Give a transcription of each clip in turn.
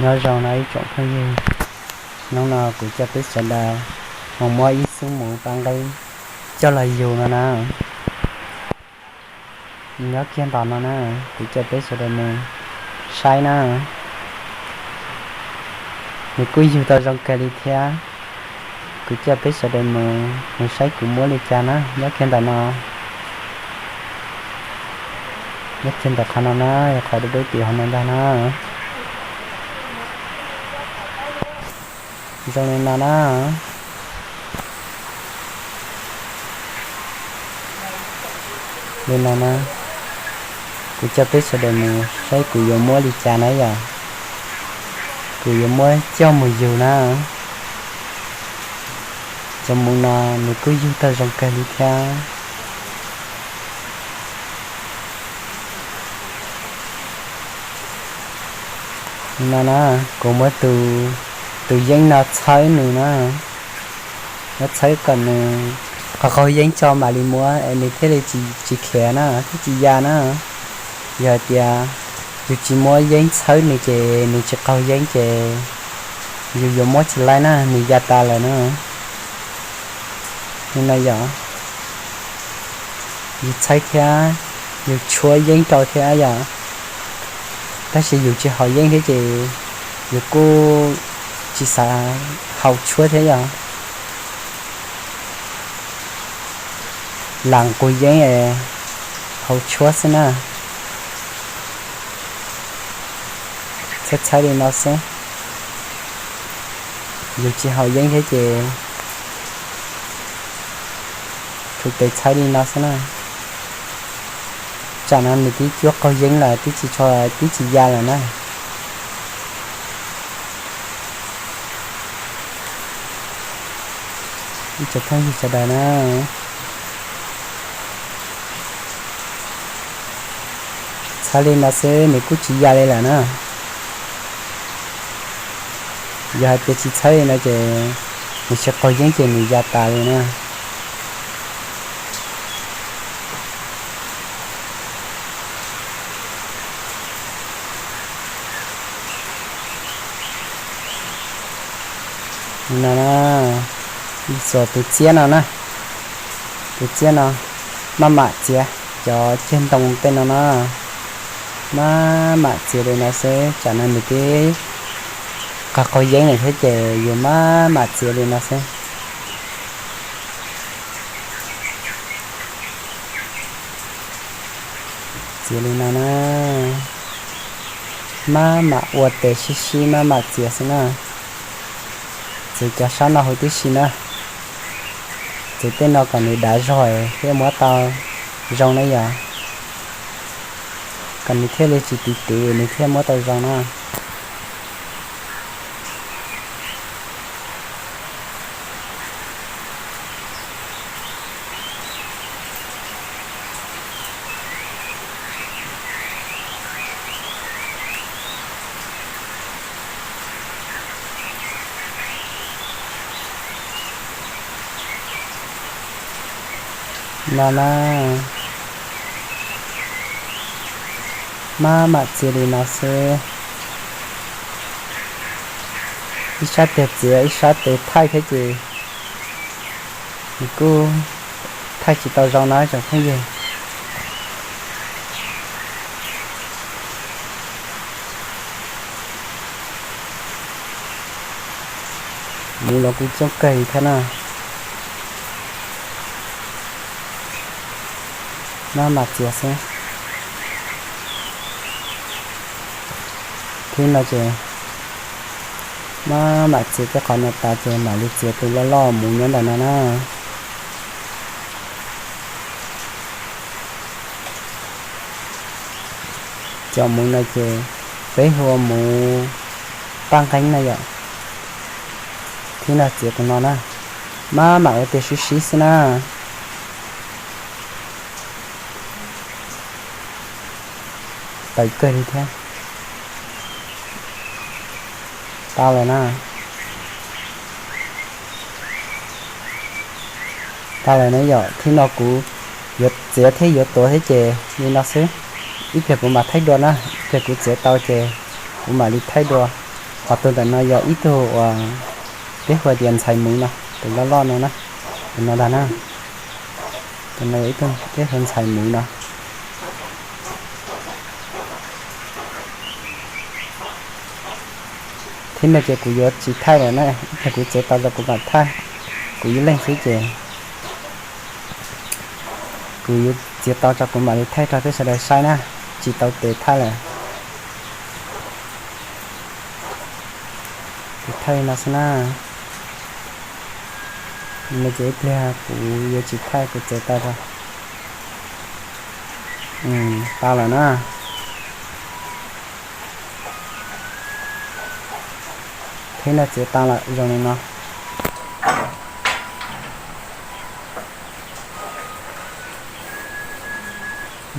Nyob zoo no ib tsoom phooj ywg, hnub no kuv coj peb sawv daws mus muab ib xub mus paj nqeeb coj los yug no na. Nyob kiag ntom no na, kuv coj peb sawv daws mus saib na. Nws kuj yug tau zoo kawg li thiab. Kuv coj peb sawv daws mus, mus saib kuv muab li cas na, nyob kiag ntawm no. Nyob kiag ntawm qhov no na, yog qhov dub dub tim hauv no ntag na. Zoo li no na. Li no na, kuv coj peb sawv daws mus saib kuv yuav muab li cas na yom. Kuv yuav muab coj mus yug na. Cov mus no nws kuj yug tau zoo kawg li thiab. No na, kuv muab tus yeeb no txhawb nws na, muab txhawb kom nws qaug qaug yeeb tso mam li muab es nws thiaj li tsis khiav na, thiab tsis ya na. Yog hais tias yus tsis muab yeeb txhawb nws ces nws tsis qaug yeeb ces yus yuav muab tsis laib na, nws ya tas lawm na. Li no yom, yus txhawb thiab yus tshuab yeeb rau thiab yom, tab sis yus tsis haus yeeb thiab ces yus kuj tsis xav haus tshuab thiab yom. Lam qus yeeb es haus tshuab xwb na. Txhawb txhawb li no xwb, yus tsis haus yeeb thiab ces tshuav tes txhawb li no xwb na. Tsam no nws twb cuab qaug yeeb lawm, twb tsis tso, twb tsis ya lawm na. Ib tsoom phooj ywg sawv daws na, txhawb li no xwb nws kuj tsis ya li lawm na. Yog hais tias tsis txhawb li no ces nws tsis qaug yeeb ces nws ya tas li na. No na, xuas tus txiab no na, tus txiab no maj mam txiav, cov ceg ntoo tej no na, maj mam txiav li no xwb, tsam no nws twb qaug qaug yeeb lawm thiab ces yus maj mam txiav li no xwb. Txiav li no na, maj mam ua tes sib sib maj mam txiav xwb na. Txiav cov sab no huv tib si na, txiav tej no kom nws dav zog thiaj muab tau zoo na yom, kom nws thiaj li tsis tiv tiv nws thiaj muab tau zoo na. No na, maj mam txiav li no xwb. Ib sab tes txiav ib sab tes thaij thiab ces nws kuj thaij tsis tau zoo na tsoom phooj ywg. Mus los kuj coob kawg li thiab na. Maj mam txiav xwb. Thib no ces maj mam txiav tej qhov no tas ces mam li txiav tus loj loj mus nyob ntawm no na. Cov mus no ces peb hu ua mus paj nqeeb na yom. Thib no txiav tus no na, maj mam ua tes sib sib xwb na. Tawv kawg li thiab. Tau lawm na. Tau lawm na yom, thib no kuv yuav txiav thiab yuav tuav thiab ces li no xwb. Ib pliag kuv mam thaij dua na, ib pliag kuv txiav tau ces kuv mam li thaij dua. Qhov tus ntawm no yog ib tug uas peb hu tias ntxhais muv no, tus loj loj no na, tus no ntag na. Tus no yog ib tug peb hu ntxhais muv no. Thiab no ces kuv yuav tsis thaij lawm na, ib pliag kuv txiav tau rau kuv mam thaij kuv ib leeg xwb ces kuv yuav txiav tau rau kuv mam li thaij rau peb sawv daws saib na, tsis tau tes thaij lawm. Kuv thaij li no xwb na. No ces ib pliag kuv yuav tsis thaij, kuv txiav tau rau. Tau lawm na. Thiab no txiav tau lawm zoo li no.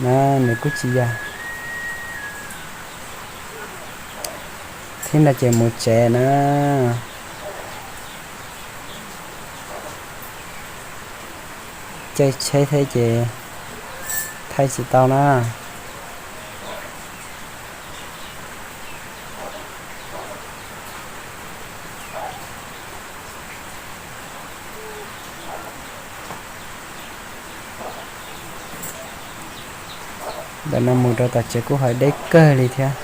Na, nws kuj tsis yog. Thiab no ces mus tsev na. Caij tsheb thiab ces thaij tsis tau na. Ntawm no mus rau tom tsev kuj hav deb kawg li thiab.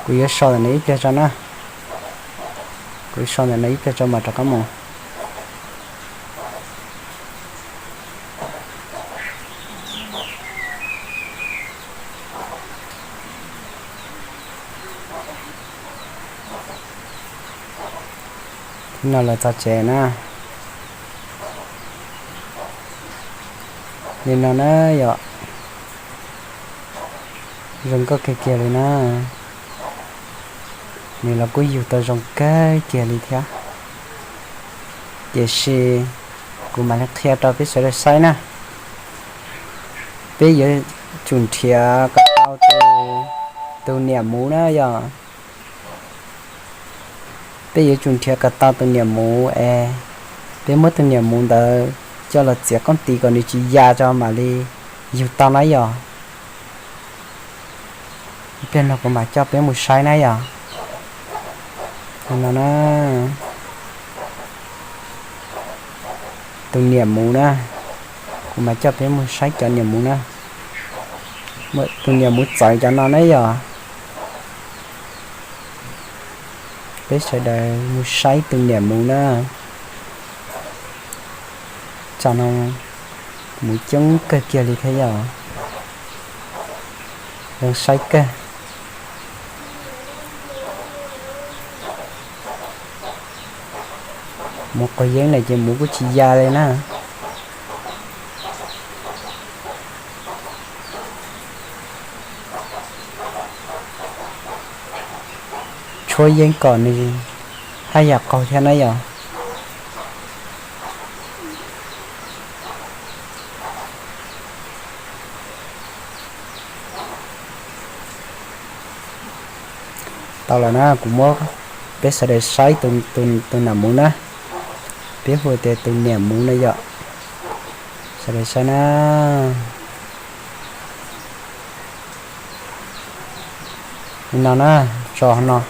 Kuv yuav so ntawm no ib pliag tso na. Kuv yuav so ntawm no ib pliag tso mam rov qab mus. Thiab no lawv txog tsev na. Li no na yom. Zoo nkauj kiag kiag li na. Nws los kuj yug tau zoo kawg kiag li thiab. Tiam sis kuv mam li qhia rau peb sawv daws saib na. Peb yuav tsum nrhiav kom tau tus niam muv na yom. Peb yuav tsum nrhiav kom tau tus niam muv es peb muab tus niam muv ntawd coj los txiav qoob tis kom nws tsis ya tso mam li yug tau na yom. Ib pliag no kuv mam coj peb mus saib na yom. No na, tus niam muv na, kuv mam coj peb mus saib cov niam muv na. Tus niam muv txawv cov no na yom. Peb sawv daws mus saib tus niam muv na. Tsam no muv coob kawg kiag li thiab yom. Zoo saib kawg. Muv quav yeeb lawm ces muv kuj tsis ya li na. Tshuab yeeb kom nws haj yam qaug thiab na yom. Tau lawm na, kuv muab peb sawv daws saib tus niam muv na. Peb hu tias tus niam muv na yom. Sawv daws saib na. Li no na, tso no,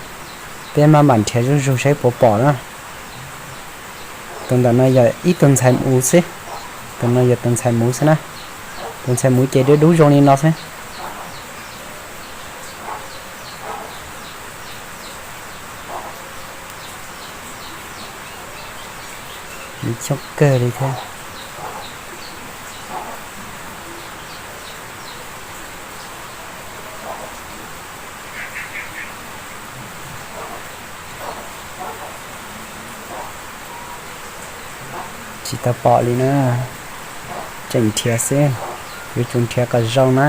peb maj mam nrhiav zuj zus saib puas pom na. Tus ntawm no yog ib tug ntxhais muv xwb. Tus no yog tus ntxhais muv xwb na. Tus ntxhais muv ces dub dub zoo li no xwb. Nws coob kawg li thiab. Tsis tau pom li na. Tseem nrhiav xwb, yuav tsum nrhiav kom zoo na.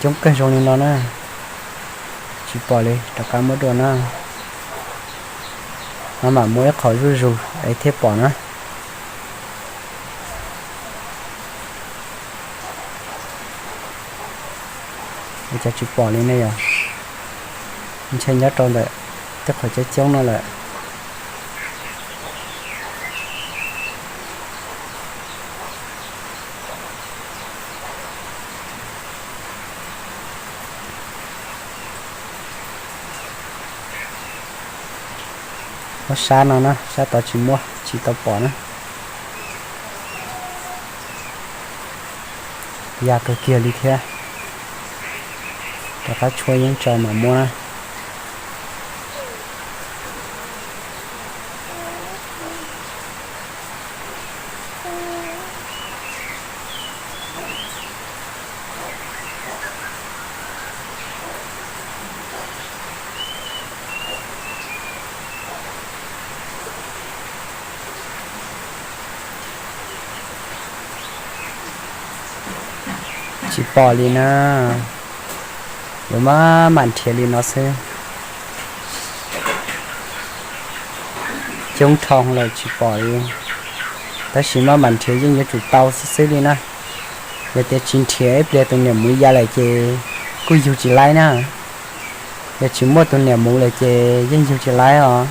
Coob kawg zoo li no na, tsis pom li, rov qab muab dua na. No mam muab ib qho zuj zus es thiaj pom na. Ua cas tsis pom li ne yom? Ntshe nyob rau ntawm tej qhov coob coob no lawm. Muab sab no na, sab tod tsis muaj, tsis tau pom na. Ya kawg kiag li thiab. Rov qab tshuab yeeb tso mam muab. Tsis pom li na, yuav maj mam nrhiav li no xwb. Coob dhau lawm tsis pom li, tab sis maj mam nrhiav yeej yuav tsum tau xwb xwb li na. Yog tias tsis nrhiav ib pliag tus niam muv ya lawm ces kuj yug tsis laib na. Yog tsis muaj tus niam muv lawm ces yeej yug tsis laib os.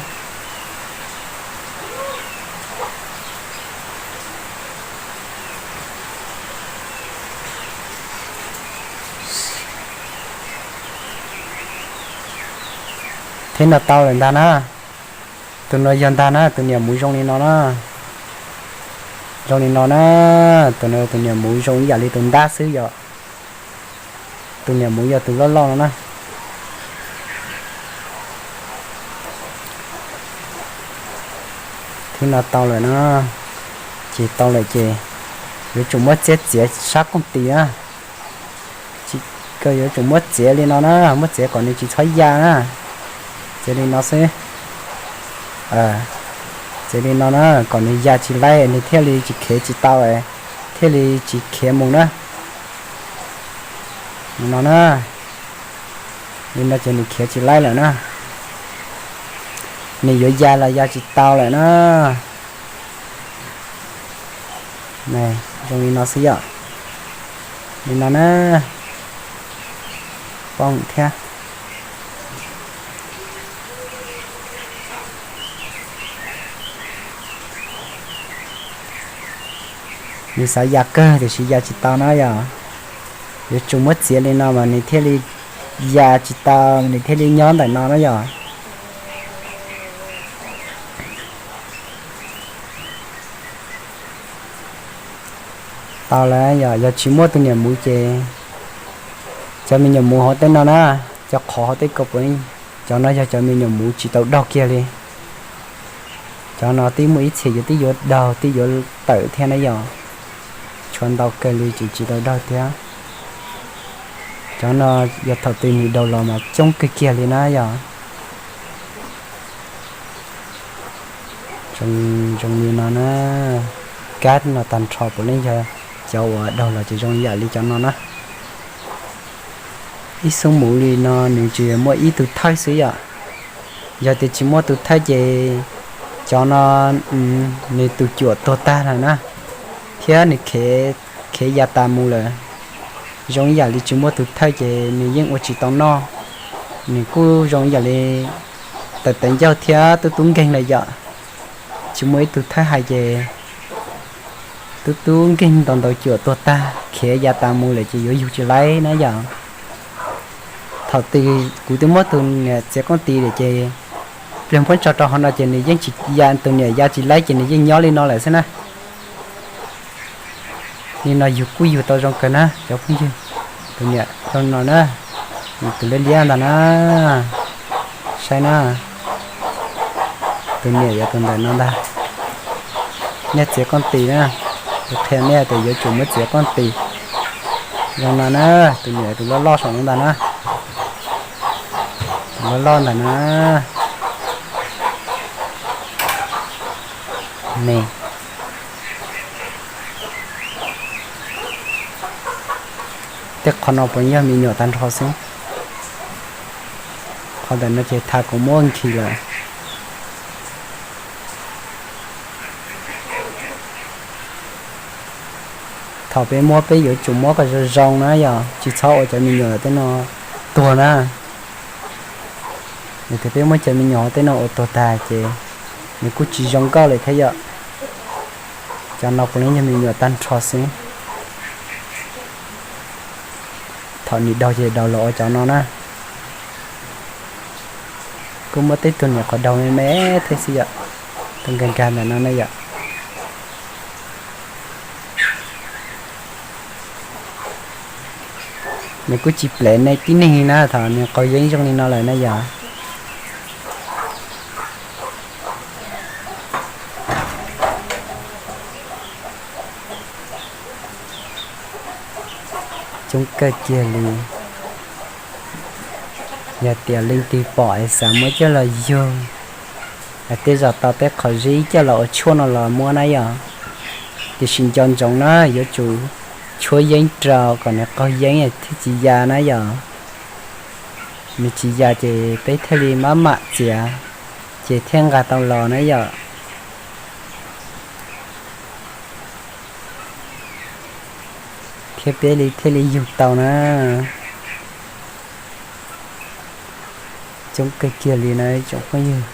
Thiab no tau lawm ntag na. Tus no yog ntag na, tus niam muv zoo li no na. Zoo li no na, tus no tus niam muv zoo ib yam li tus ntab xwb yom. Tus niam muv yog tus loj loj no na. Thiab no tau lawm na, ces tau lawm ces yuav tsum muab txiav txiav sab kooj tis na. Tsis, yuav tsum muab txiav li no na, muab txiav kom nws tsis txhob ya na. Txiav li no xwb. Txiav li no na, kom nws ya tsis laib nws thiaj li tsis khiav tsis tau, thiaj li tsis khiav mus na. Li no na, li no ces nws khiav tsis laib lawm na. Nws yuav ya los ya tsis tau lawm na. Zoo li no xwb yom. Li no na. Poob thiab. Nws xav ya kawg tiam sis ya tsis tau na yom. Yuav tsum muab txiav li no mas nws thiaj li ya tsis tau, nws thiaj li nyob ntawm no na yom. Tau lawm yom, yog tsis muaj tus niam muv ces cov me nyuam muv hauv tej no na, cov qhov hauv tej ko puav leej, cov no yog cov me nyuam muv tsis tau daug kiag li. Cov no twb muaj ib txhia yuav, twb yuav daug twb yuav tawm thiab na yom. Tshuav ntau kawg li ces tsis tau daug thiab. Cov no yog thaum twg nws daug los mas coob kawg kiag li na yom. Zoo li no na, kab no tag nrho puav leej yog cov uas daug los ces zoo yam li cov no na. Ib xub muv li no nws tsis muaj ib tug thawj xwb yom. Yog tias tsis muaj tus thawj ces cov no nws tus cuam tuag tag lawm na, thiab nws khiav ya tas mus lawm. Zoo ib yam li tsis muaj tus thawj ces nws yeej ua tsis tau noj. Nws kuj zoo ib yam li tawv tawv ncauj thiab tub tub nkeeg lawm yom. Tsis muaj ib tug thawj hais ces tub tub nkeeg ntaus ntaus cuam tuag tag khiav ya tas mus lawm ces yuav yug tsis laib na yom. Thaum twg kuv twb muab tus niam txiav kooj tis lawm ces pliag npuab tso rau hauv no ces nws yeej tsis ya, tus niam ya tsis laib ces nws yeej nyob li no lawm xwb na. Li no yug kuj yug tau zoo kawg na cov phooj ywg. Tus niam zoo no na, tus liab liab ntag na, saib na. Tus niam yog tus ntawm no ntag. Nej txiav kooj tis na, kuv qhia nej tias yuav tsum muab txiav kooj tis. Zoo no na, tus niam tus loj loj saum no ntag na. Tus loj loj ntawm na. Ne, Tej qhov no puav leej yog me nyuam tag nrho xwb. Qhov ntawm no ces thav kuv muab nkig lawm. Thaum peb muab peb yuav tsum muab kom zoo zoo na yom, tsis txhob ua cov me nyuam tej no tuag na. Yog tias peb muab cov me nyuam tej no ua tuag tag ces nws kuj tsis zoo nkauj li thiab yom. Cov no puav leej yog me nyuam tag nrho xwb. Thaum nws daug ces daug los ua cov no na. Kuj muaj tej tug niam qhov daug me me thiab xwb yom, tug nkag nkag ntawm no na yom. Nws kuj tsis plev nej tib neeg na thaum nws qaug yeeb zoo li no lawm na yom. Coob kawg kiag li. Yog tias leej twg pom es xav muab coj los yug, tej zaum tau tej qhov zib coj los ua tshuaj no los muab na yom. Tiam sis nco ntsoov na yuav tsum tshuab yeeb rau kom nws qaug yeeb thiaj tsis ya na yom. Nws tsis ya ces peb thiaj li maj mam txiav, ces thiaj nqa tau los na yom. Thiab peb li thiaj li yug tau na. Coob kawg kiag li na tsoom phooj ywg.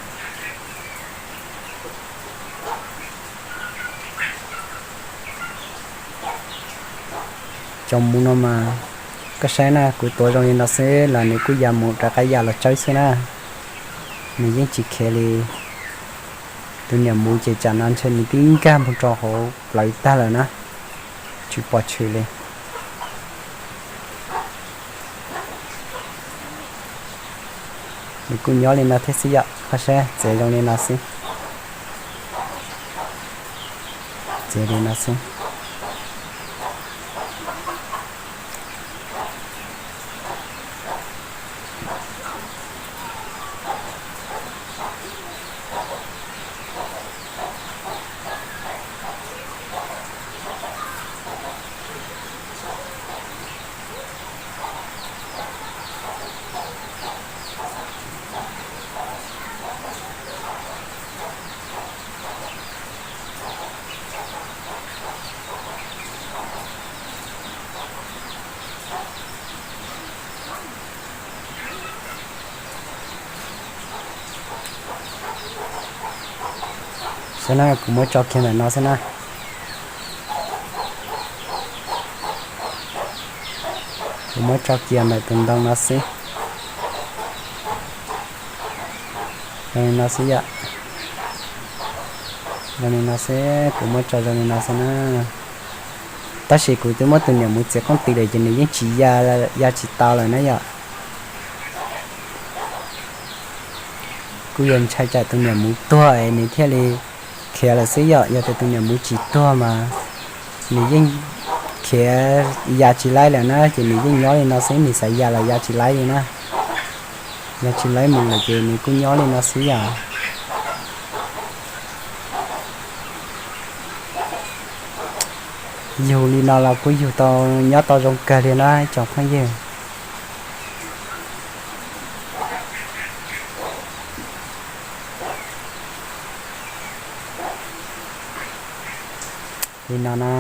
Cov muv no mas, koj saib na, kuv tuav zoo li no xwb los nws kuj ya mus rov qab ya los tsawb xwb na. Nws yeej tsis khiav li. Tus niam muv ces tsam no ntshe nws twb nkag mus rau hauv plawv tag lawm na, tsis pom tshwm li. Nws kuj nyob li no thiab xwb yom, koj saib txiav zoo li no xwb. Txiav li no xwb. Xwb na, kuv muab tso kiag ntawm no xwb na. Kuv muab tso kiag ntawm tus ntoo no xwb. Zoo li no xwb yom. Zoo li no xwb, kuv muab tso zoo li no xwb na. Tab sis kuv twb muab tus niam muv txiav qoob tw lawm ces nws yeej tsis ya, ya tsis tau lawm na yom. Kuj yog ntshai tsam tus niam muv tuag es nws thiaj li khiav lawm xwb yom. Yog tias tus niam muv tsis tuag mas nws yeej khiav ya tsis laib lawm na, ces nws yeej nyob li no xwb, nws xav ya los ya tsis laib li na. Ya tsis laib mus lawm ces nws kuj nyob li no xwb yom. Yug li no los kuj yug tau, nyob tau zoo kawg li na tsoom phooj ywg. Li no na,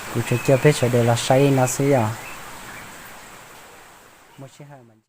kuv tsuas coj peb sawv daws los saib li no xwb yom. Muaj sij hawm mas